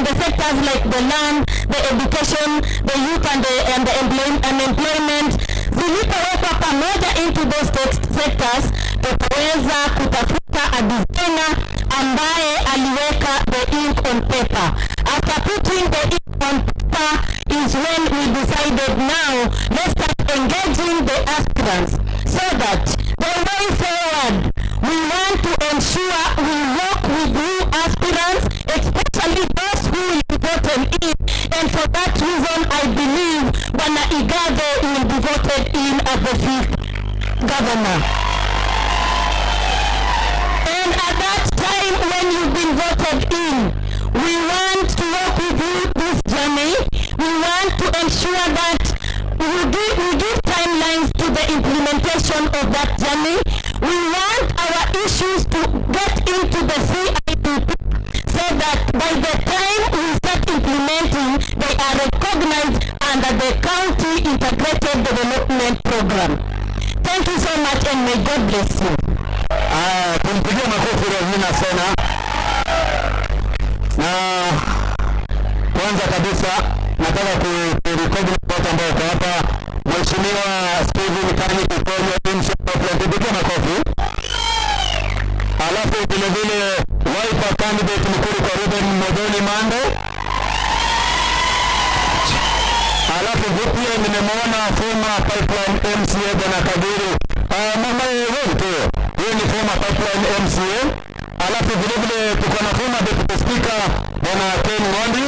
the sectors like the land, the education, the youth and the unemployment zilipowekwa pamoja into those sectors, tutaweza kutafuta a designer ambaye aliweka the ink on paper. After putting the ink on paper is when we decided, now let's start engaging the aspirants so that the way forward, we want to ensure we work with you aspirants, especially those who will be voted in. And for that reason, I believe Bwana Igathe will be voted in as the fifth governor. And at that time when you've been voted in, we want to work with you this journey. We want to ensure that we give timelines to the implementation of that journey. We want our issues to get into the CIDP so that by the time we start implementing, they are recognized under the County Integrated Development Program. Thank you so much and may God bless you. Aya, tumpigie makofi Rosina Sena. Na kwanza kabisa nataka kurekodi watu ambao wako hapa. Mheshimiwa Stephen Kanyi Kikonyo, MCA, tupigie makofi. Alafu vile vile Wiper candidate Mukuru kwa Ruben Modoni Mando. Alafu pia nimemwona former Pipeline MCA Bwana Kadiri. Mama wewe tu. Huyu ni former Pipeline MCA. Alafu vile vile tuko na former Deputy Speaker Bwana Ken Ng'ondi.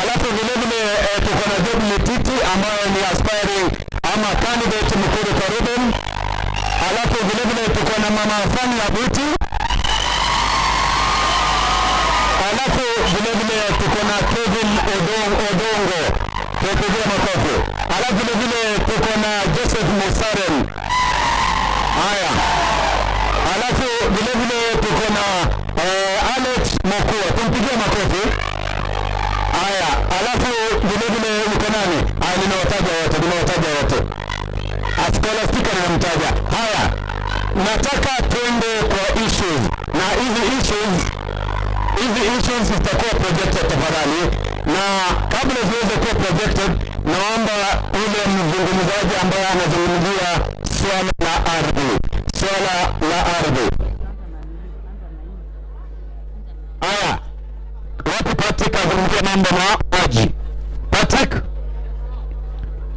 Alafu vile vile tuko na Job Mititi ambaye ni aspiring ama candidate Mukuru kwa Ruben. Alafu vile vile tuko na Mama Fani Abuti. Alafu vile vile tuko na Kevin Odongo, tupigie makofi. Alafu vile vile tuko na Joseph Musaren. Haya, alafu vile vile tuko na Alex Mokua, tumpigie makofi. Haya, alafu vile vile uko nani? Haya, nimewataja wote, nimewataja wote. Scholastica nimemtaja. Haya, nataka twende kwa issues, na hizi issues zitakuwa projected tafadhali, na kabla ziweze kuwa projected, naomba ule mzungumzaji ambaye anazungumzia swala la ardhi, swala la ardhi. Haya, wapi Patrick azungumzia mambo na maji? Patrick,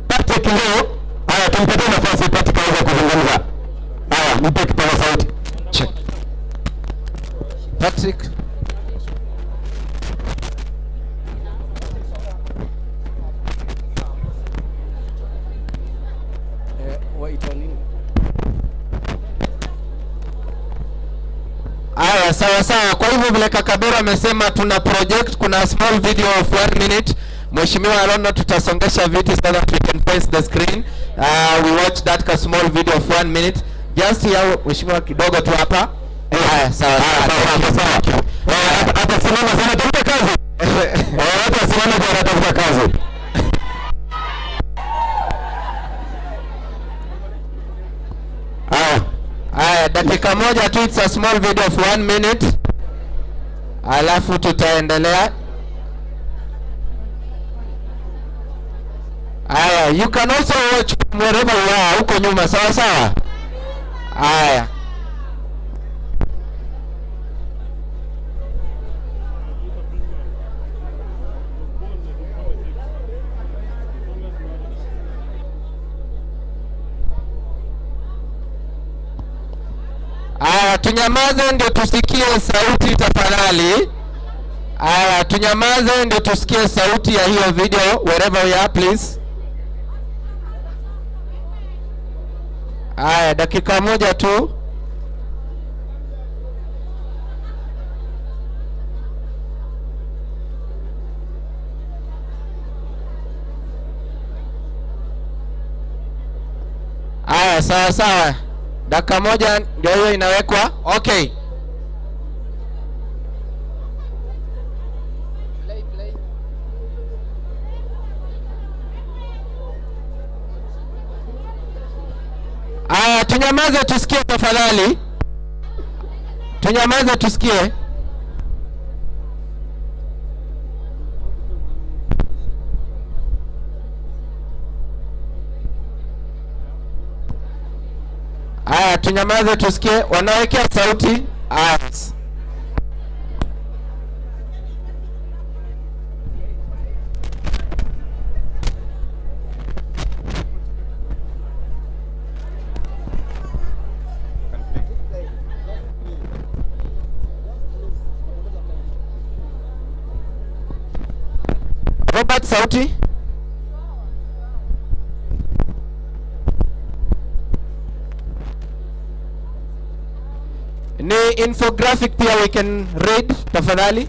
Patrick ndio. Haya, tumpatie nafasi Patrick aweze kuzungumza. Haya, mpe kipaza sauti. Check. Patrick. Waitwa nini? Aya, sawa sawa. Kwa hivyo vile Kakabero amesema tuna project, kuna small video of one minute. Mheshimiwa Arono, tutasongesha viti so that we can face the screen. We watch that ka small video of one minute. Just here, Mheshimiwa, kidogo tu hapa. Haya, sawa sawa. Sawa, Thank you. sawa. Thank you. Atasimama sana, tafuta kazi. Atasimama kwa anatafuta kazi. Haya. Haya, dakika moja tu, it's a small video of one minute. Alafu tutaendelea. Haya, you can also watch from wherever you are huko nyuma, sawa sawa. Haya. Haya, tunyamaze ndio tusikie sauti tafadhali. Haya, tunyamaze ndio tusikie sauti ya hiyo video wherever we are, please. Haya, dakika moja tu. Haya, sawa sawa. Dakika moja ndio hiyo inawekwa. Okay. Play, play. Aya, tunyamaze tusikie tafadhali. Tunyamaze tusikie. Tunyamaze tusikie, wanawekea sauti. Aya. Robert, sauti. Ni infographic pia we can read tafadhali.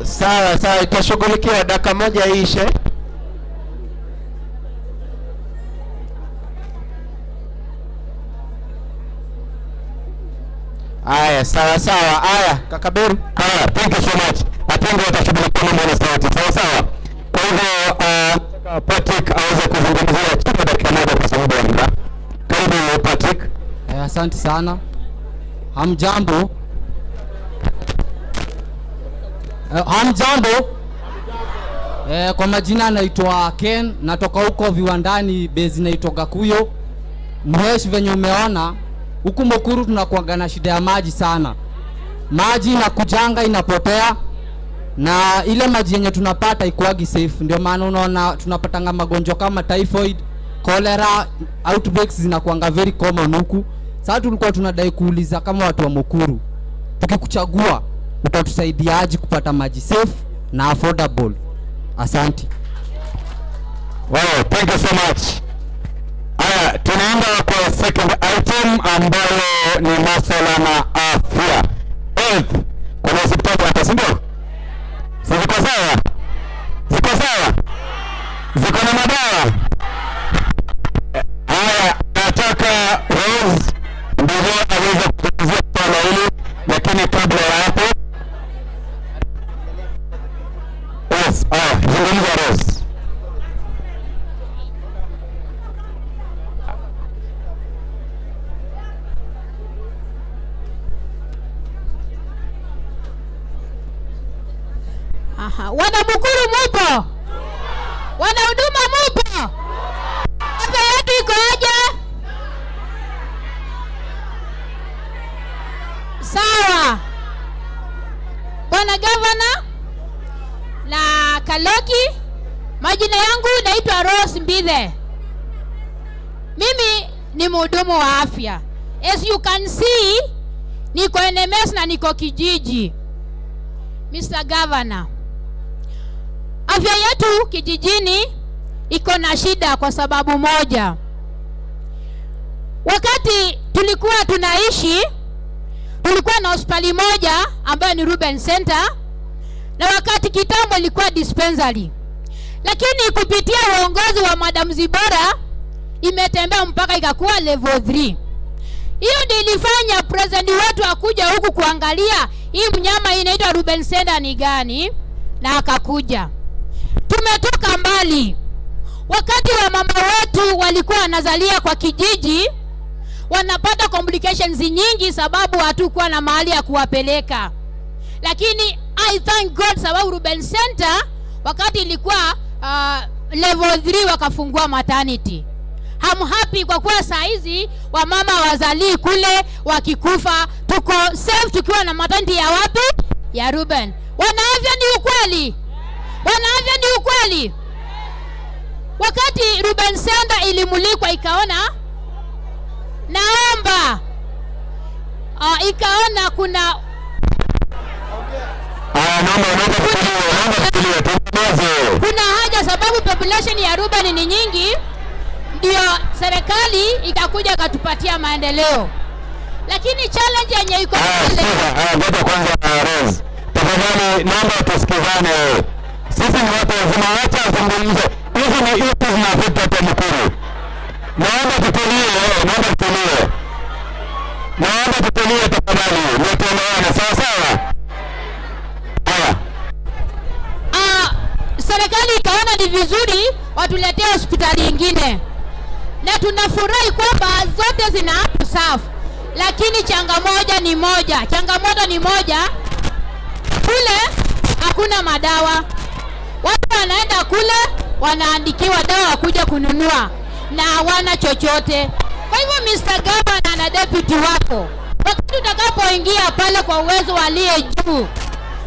Sawa sawa, itashughulikiwa, dakika moja iishe. Aya, sawa sawa. Aya, kaka Beru. Haya, thank you so much. Atengo atashughulikia mambo na sauti. Sawa sawa. Kwa hivyo Patrick aweze kuzungumzia chini ya dakika moja kwa sababu ya muda. Karibu Patrick. Asante sana. Hamjambo. Hamjambo. Kwa majina naitwa Ken, natoka huko viwandani, base inaitwa Gakuyo. Mhesh, venye umeona huku Mukuru tunakuanga na shida ya maji sana. Maji inakujanga inapotea, na ile maji yenye tunapata ikuagi safe. Ndio maana unaona tunapatanga magonjwa kama typhoid, cholera, outbreaks zinakuanga very common huku. Sasa tulikuwa tunadai kuuliza kama watu wa Mukuru, tukikuchagua utatusaidiaje kupata maji safe na affordable? Asante. Wow, thank you so much. Aya, tunaenda kwa second item ambayo ni masuala na afya. Health. Kuna hospitali hapa, si ndio? Si ziko sawa? Ziko sawa? Ziko na madawa? Haya, nataka Rose ndivyo aweze kuzungumzia swala hili, lakini kabla ya hapo, yes, haya, zungumza Rose. Aha. Wana Mukuru mupo? Wana huduma mupo? Afya yetu iko aje? Sawa. Bwana Gavana na Kaloki, majina yangu naitwa Rose Mbithe. Mimi ni mhudumu wa afya. As you can see, niko NMS na niko kijiji. Mr. Governor, afya yetu kijijini iko na shida kwa sababu moja. Wakati tulikuwa tunaishi, tulikuwa na hospitali moja ambayo ni Ruben Center, na wakati kitambo ilikuwa dispensary. Lakini kupitia uongozi wa Madam Zibora imetembea mpaka ikakuwa level 3. Hiyo ndio ilifanya president wetu akuja huku kuangalia hii mnyama inaitwa Ruben Center ni gani, na akakuja. Tumetoka mbali. Wakati wa mama wetu walikuwa wanazalia kwa kijiji, wanapata complications nyingi sababu hatukuwa na mahali ya kuwapeleka. Lakini I thank God sababu Ruben Center wakati ilikuwa level 3 wakafungua maternity. I'm happy kwa kuwa saa hizi wamama wazalii kule, wakikufa tuko safe tukiwa na maternity ya wapi? Ya Ruben. Wanaafya ni ukweli? Wanaafya ni ukweli? Wakati Ruben Center ilimulikwa ikaona, naomba ikaona kuna Haya, naomba tutulie, naomba tutulie, tunyamaze. Kuna haja sababu population ya Ruben ni nyingi, ndio serikali ikakuja ikatupatia maendeleo. Lakini challenge yenye iko Haya, pale, sikiza, haya, ngoja kwanza, Rose. Tafadhali naomba tusikizane. Sisi ni watu wazima, wacha azungumze. Hizi ni issues zina affect watu wa Mukuru. Naomba tutulie, naomba tutulie. Naomba tutulie tafadhali, ndio tuelewane, sawa sawa? Haya. Serikali ikaona ni vizuri watuletee hospitali ingine, na tunafurahi kwamba zote zina safu, lakini changamoto ni moja, changamoto ni moja, kule hakuna madawa. Watu wanaenda kule wanaandikiwa dawa kuja kununua na hawana chochote. Kwa hivyo Mr. Governor na deputy wako, wakati utakapoingia pale kwa uwezo aliye juu,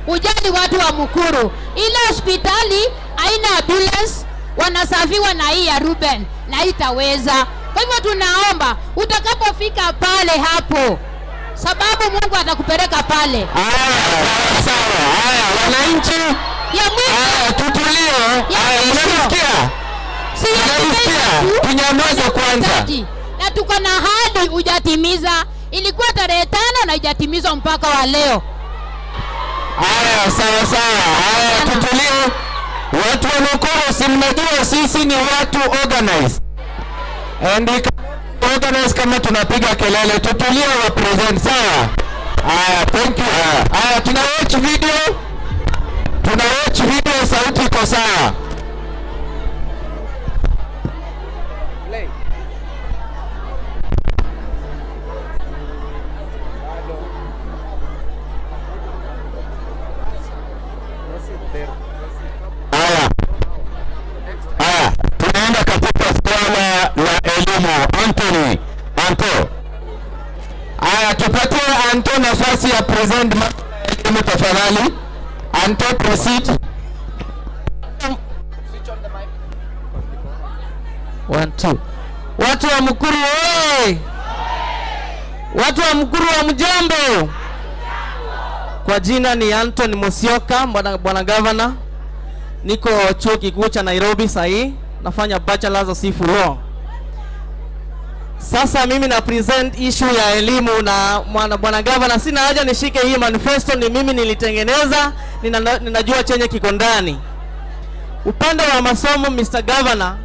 ujali watu wa Mukuru. Ile hospitali haina ambulance, wanasafiwa na hii ya Ruben na itaweza. Kwa hivyo tunaomba utakapofika pale hapo, sababu Mungu atakupeleka pale. Haya, sawa. Haya, wananchi, Ya mwisho. Haya, tutulie. Ya Haya, mwisho. mnanisikia? Si ya Mnanisikia? mwisho. Tunyamaze kwanza. Mtaji. Na tuko na ahadi hujatimiza. Ilikuwa tarehe 5 na haijatimizwa mpaka wa leo. Haya, sawa sawa. Haya, tutulie. Watu wa Mukuru, si mnajua sisi ni watu organized. And we can organize kama tunapiga kelele. Tutulie wa present, sawa? Haya, thank you. Haya, tuna watch video. Tuna watch video, sauti iko sawa. Haya. Haya, tunaenda katika swala la elimu. Anthony, Anto. Haya, tupatie Anto nafasi ya present elimu tafadhali. Anto, proceed. 1, 2. Watu wa Mukuru oye! Watu wa Mukuru wa mjambo. Kwa jina ni Anthony Musyoka, bwana governor. Niko chuo kikuu cha Nairobi sahii, nafanya bachelor's of civil law. Sasa mimi na present issue ya elimu na bwana governor, sina haja nishike hii manifesto, ni mimi nilitengeneza, ninajua chenye kiko ndani. Upande wa masomo Mr. Governor,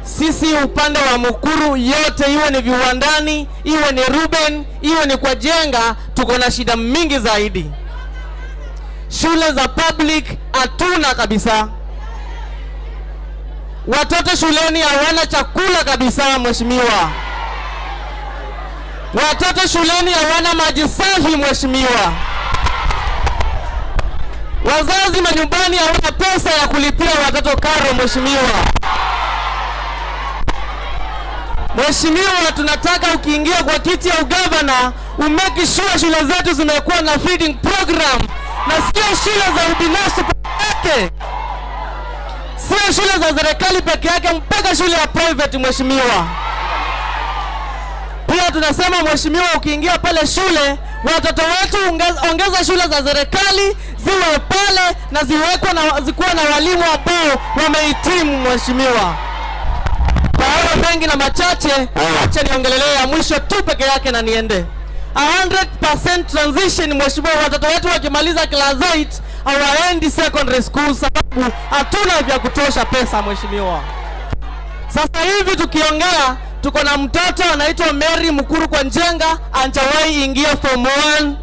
sisi upande wa Mukuru yote, iwe ni viwandani, iwe ni Ruben, iwe ni kwa Jenga, tuko na shida mingi zaidi. Shule za public hatuna kabisa. Watoto shuleni hawana chakula kabisa mheshimiwa. Watoto shuleni hawana maji safi mheshimiwa. Wazazi manyumbani hawana pesa ya kulipia watoto karo mheshimiwa. Mheshimiwa, tunataka ukiingia kwa kiti ya ugavana umake sure shule zetu zimekuwa na feeding program na sio shule za ubinafsi peke yake, sio shule za serikali peke yake, mpaka shule ya private mheshimiwa. Pia tunasema mheshimiwa, ukiingia pale shule watoto wetu ongeza shule za serikali ziwe pale na ziwekwe na zikuwe na walimu ambao wamehitimu mheshimiwa. Kwa hayo mengi na machache, acha niongelelee ya mwisho tu peke yake na niende. 100% transition mheshimiwa, watoto wetu wakimaliza class 8 hawaendi secondary school sababu hatuna vya kutosha pesa mheshimiwa. Sasa hivi tukiongea tuko na mtoto anaitwa Mary Mukuru kwa Njenga, hajawahi ingia form 1.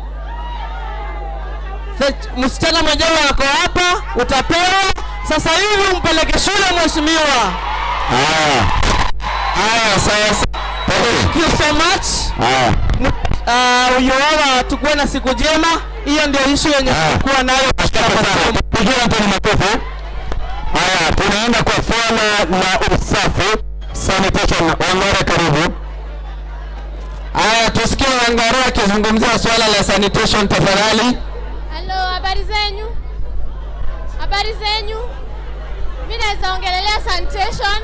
Msichana mwenyewe ako hapa, utapewa sasa hivi umpeleke shule mheshimiwa. Haya. Haya, sawa. Thank you so much. Haya. Uyoawa tukuwe na siku njema. Hiyo ndio issue yenye tulikuwa nayo katika masomo. Pigia Anthony makofi. Haya, tunaenda kwa swala la usafi, sanitation. Wangare, karibu. Haya, tusikie Wangare akizungumzia swala la sanitation tafadhali. Halo, habari zenyu? Habari zenyu? Mi naweza ongelelea sanitation.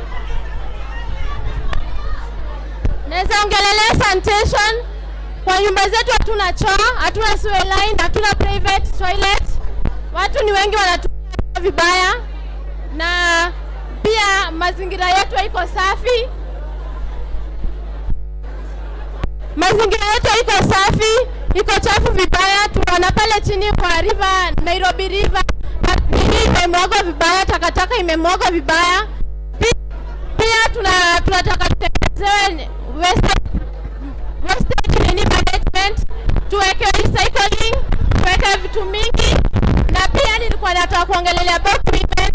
Naweza ongelelea sanitation. Kwa nyumba zetu hatuna choo, hatuna sewer line, hatuna private toilet. Watu ni wengi wanatumia vibaya, na pia mazingira yetu haiko safi. Mazingira yetu haiko safi, iko chafu vibaya. Tunaona pale chini kwa river, Nairobi River, nini imemwagwa vibaya, takataka imemwagwa vibaya. Pia tunataka tutengenezewe wastage nini management, tuweke recycling, tuweke vitu mingi. Na pia nilikuwa nataka kuongelelea about women.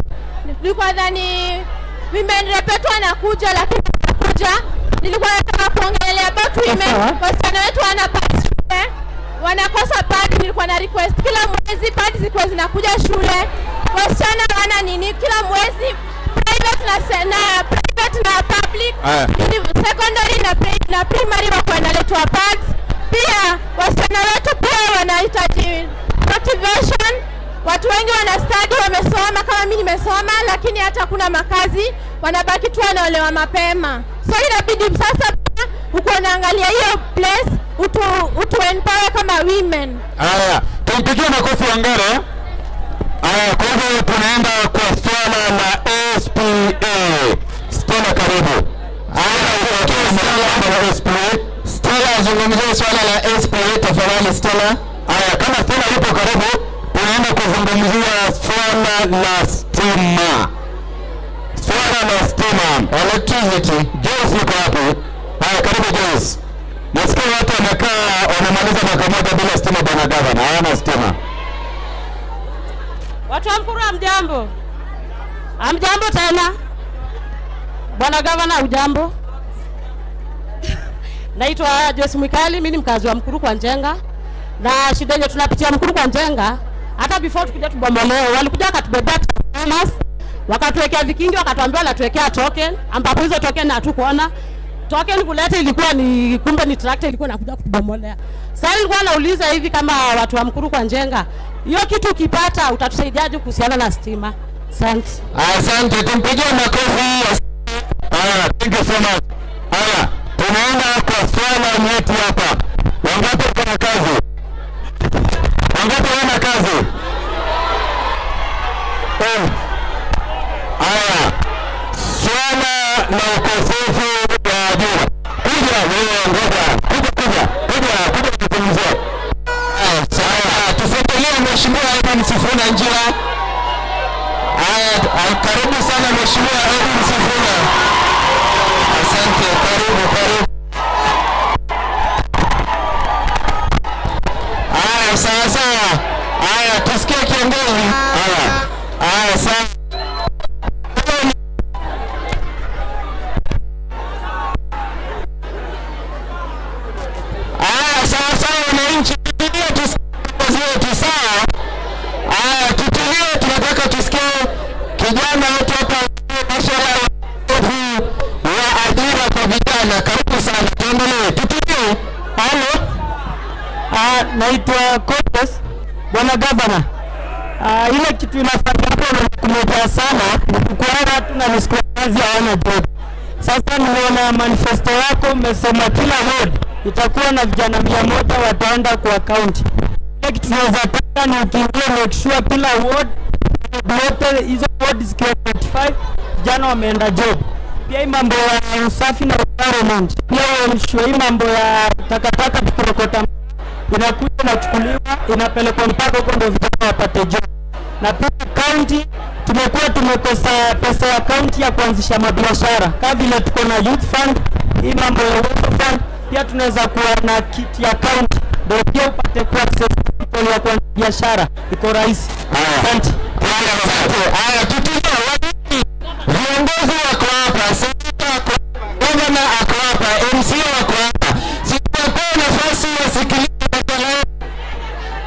Nilikuwa dhani women rep wetu anakuja, lakini hakuja. Nilikuwa nataka kuongelelea about women. Wasichana wetu wana pads shule, wanakosa pad. Nilikuwa na request kila mwezi pad zikuwa zinakuja shule. Wasichana wana nini kila mwezi private na private na public, nini, secondary na primary wako wanaletwa pads. Pia wasichana wetu pia wanahitaji motivation. Watu wengi wana study, wamesoma kama mimi nimesoma, lakini hata kuna makazi, wanabaki tu wanaolewa mapema. So inabidi sasa pia uko unaangalia hiyo place, utu empower kama women. Haya, tumpigie makofi Wangare. Haya, kwa hivyo tunaenda kwa swala la SPA. Stella, karibu. Haya, Stella la SPA. Stella azungumzie swala la SPA tafadhali Stella. Haya, kama Stella yupo karibu, tunaenda kuzungumzia swala la stima. Swala la stima, Electricity. Joyce yuko wapi? Haya, karibu Joyce. Nasikia watu wamekaa wamemaliza mwaka moja bila stima, bwana gavana, hawana stima. Watu wa Mkuru, hamjambo? Hamjambo tena? Bwana gavana, hujambo? Naitwa Joyce Mwikali, mimi ni mkazi wa Mkuru kwa Njenga. Na shida yenye tunapitia Mkuru kwa Njenga, hata before tukuja tubomolewe, walikuja wakatubebea transformers, wakatuwekea vikingi, wakatuambia wanatuwekea token, ambapo hizo token hatukuona. Token kuleta ilikuwa ni kumbe ni tractor ilikuwa inakuja kutubomolea. Sasa nilikuwa nauliza hivi, kama watu wa Mkuru kwa Njenga, hiyo kitu ukipata utatusaidiaje kuhusiana na stima? Asante. Asante, tumpigie makofi. Haya, thank you so much. Haya, tunaenda kwa swala nyeti hapa. Wangapi wako na kazi? Wangapi hawana kazi? Eh. Haya, swala la ukosefu wa ajira. Kuja wewe, ngoja. Kuja, kuja, kuja, kuja tuzungumzie. Sawa, tufuatilie Mheshimiwa Edwin Sifuna Njira. Haya, karibu sana Mheshimiwa Edwin Sifuna. Asante, karibu, karibu. Haya, sawa sawa. Haya, tusikie kiongozi. Haya. Haya, sawa. Haya, sawa sawa wananchi, tutulie tusikie viongozi wetu, sawa? Haya, tutulie, tunataka tusikie kijana wetu hapa masuala ya wa ajira kwa vijana. Karibu sana, tuendelee, tutulie. Halo. Naitwa Kotes. Bwana Gavana, ile kitu inafanya hapo kumoja sana ni kukuona watu na kazi hawana job. Sasa nimeona manifesto yako umesema kila ward itakuwa na vijana 100 wataenda kwa county. Ile kitu tunaweza taka ni ukiingia make sure kila ward wote hizo ward zikiwa 25 vijana wameenda job. Pia hii mambo ya usafi na environment, pia ensure hii mambo ya takataka tukirokota inakuja inachukuliwa inapelekwa mpaka huko ndio vijana wapate job. Na pia county tumekuwa tumekosa pesa ya county ya kuanzisha mabiashara, kama vile tuko na youth fund, hii mambo ya youth fund, pia tunaweza kuwa na kit ya county ndio pia upate ku access capital ya kuanzisha biashara iko rahisi. Asante. Haya, tutulie. Viongozi wako hapa. Governor ako hapa, MCA ako hapa. Sitapewa nafasi wasikilize maswala.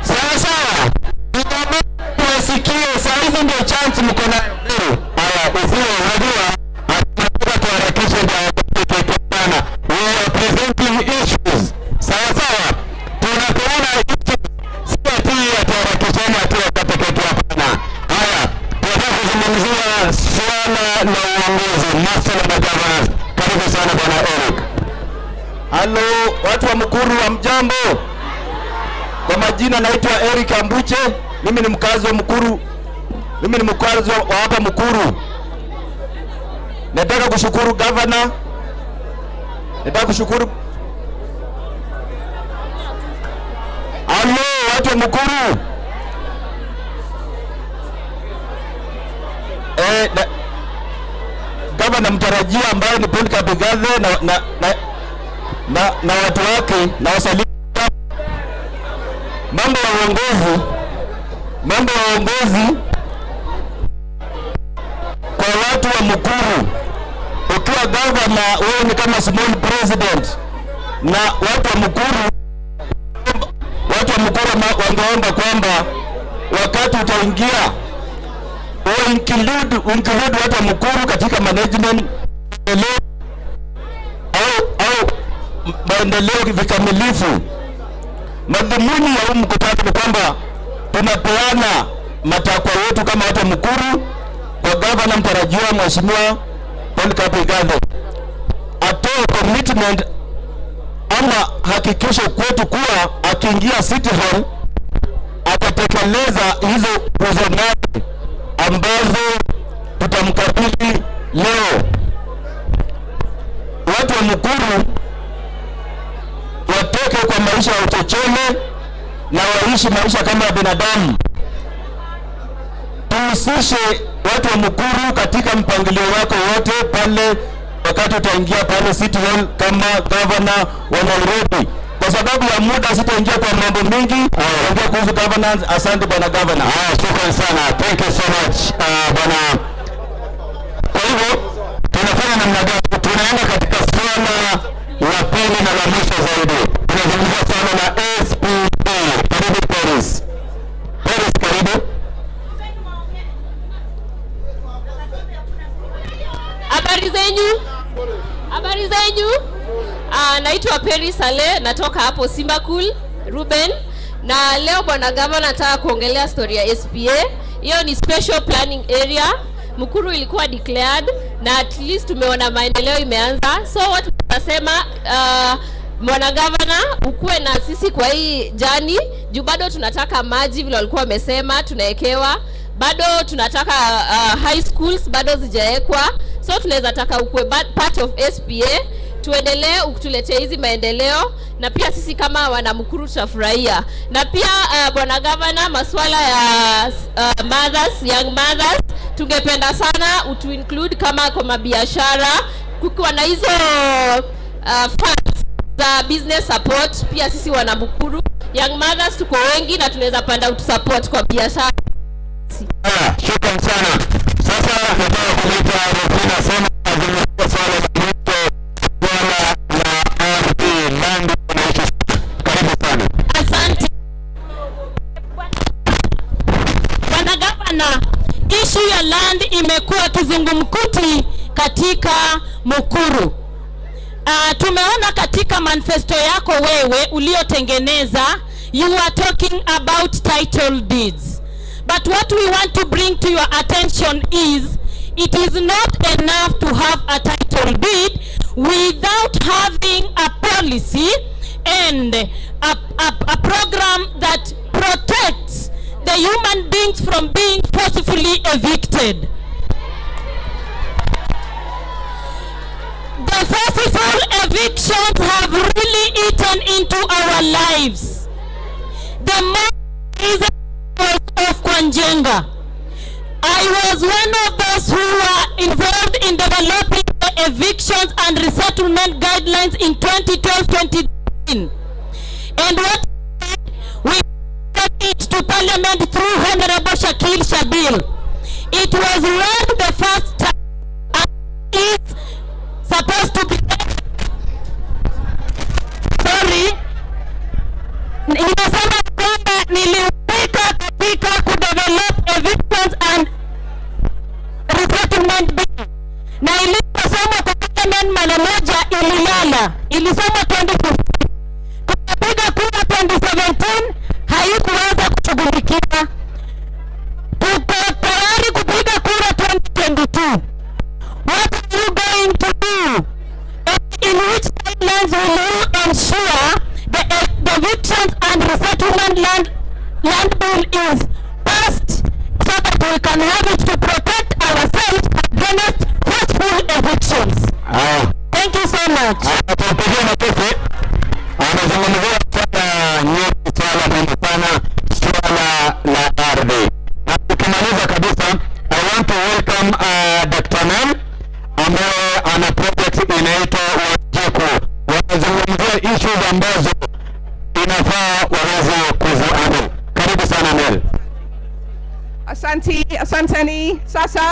Sawa sawa. Nitamani wasikie, saa hizi ndio chance mko nayo. Haya, usiwe unajua tunataka tuharakishe ndio sana. We are presenting issues. Sawa sawa. Tunapeana issues. Si ati atuharakisheni ati wakate keki, hapana. Haya, tunataka kuzungumzia swala la uongozi, masuala ya governance. Karibu sana Bwana Eric. Halo, watu wa Mukuru wa mjambo. Kwa majina naitwa Eric Ambuche, mimi ni mkazi wa Mukuru. Mimi ni mkazi wa hapa Mukuru. Nataka kushukuru governor. Nataka kushukuru. Halo, watu wa Mukuru. Governor mtarajia ambaye ni Paul Igathe na watu wake na wasalimu. Mambo ya uongozi, mambo ya uongozi kwa watu wa Mukuru. Ukiwa governor wewe ni kama small president, na watu wa Mukuru wangeomba kwamba wakati utaingia include watu wa Mukuru katika management au maendeleo vikamilifu. Madhumuni ya huu mkutano ni kwamba tunapeana matakwa yetu kama watu wa Mukuru kwa gavana mtarajiwa Mheshimiwa Paul Igathe, atoe commitment ama hakikisho kwetu kuwa akiingia City Hall atatekeleza hizo nguzo nane ambazo tutamkabidhi leo. Watu wa Mukuru watoke kwa maisha ya uchochole na waishi maisha kama ya binadamu. Tuhusishe watu wa Mukuru katika mpangilio wako wote pale wakati utaingia pale City Hall kama governor wa Nairobi. Kwa sababu ya muda sitaingia kwa mambo mingi, ongea kuhusu governance. Asante bwana governor. Shukrani sana. Thank you so much bwana. Kwa hivyo tunafanya namna gani? Tunaenda katika swala la pili na la mwisho zaidi. Tunazungumzia swala la SPA. Karibu Paris. Paris, karibu. Habari zenyu? Habari zenyu? Naitwa Perry Saleh, natoka hapo Simbakul, Ruben. Na leo bwana gavana nataka kuongelea story ya SPA. Hiyo ni Special Planning Area. Mukuru ilikuwa declared na at least tumeona maendeleo imeanza. So watu tunasema bwana gavana ukuwe na sisi kwa hii journey, juu bado tunataka maji vile walikuwa wamesema tunawekewa. Bado tunataka high schools bado zijaekwa. So tunaweza taka ukuwe part of SPA, tuendelee ukutuletee hizi maendeleo, na pia sisi kama wana Mukuru tutafurahia. Na pia bwana gavana, masuala ya mothers, young mothers, tungependa sana utu include kama kwa mabiashara, kukiwa na hizo funds za business support. Pia sisi wana Mukuru young mothers tuko wengi na tunaweza panda utu support kwa biashara. Shukrani sana. Sasa nataka kumwita Rosina Sema azungumzie swala la mwisho, swala la ardhi, land ownership. Karibu sana. Asante. Bwana Gavana, issue ya land imekuwa kizungumkuti katika Mukuru. Tumeona katika manifesto yako wewe uliotengeneza, you are talking about title deeds. But what we want to bring to your attention is it is not enough to have a title deed without having a policy and a program that protects the human beings from being forcefully evicted. The forceful evictions have really eaten into our lives. The more is of Kwa Njenga. I was one of those who were involved in developing the evictions and resettlement guidelines in 2012-2013. And what we took it to Parliament through Honorable Shakil Shabil. It was read the first time and is supposed to be read Nimesema kwamba nilihusika katika kudevelop Evictions and Resettlement Bill, na iliposomwa kwa parliament mara moja ililala. Ilisomwa 2015, tukapiga kura 2017, haikuweza kushughulikiwa. Tuko tayari kupiga kura 2022. What are you going to do? And in which timelines will you ensure the Evictions and Resettlement Land Bill is passed so that we can have it to protect ourselves against forceful evictions? Haya. Thank you so much. Tupigie makofi. Anazungumzia swala nyeti, swala muhimu sana, swala la ardhi. Na tukimaliza kabisa, I want to welcome Dr. Mel ambaye ana project inaitwa Wanjiku. Wanazungumzia issues ambazo inafaa waweze kuzihandle. Karibu sana, Mel. Asante, asanteni. Sasa.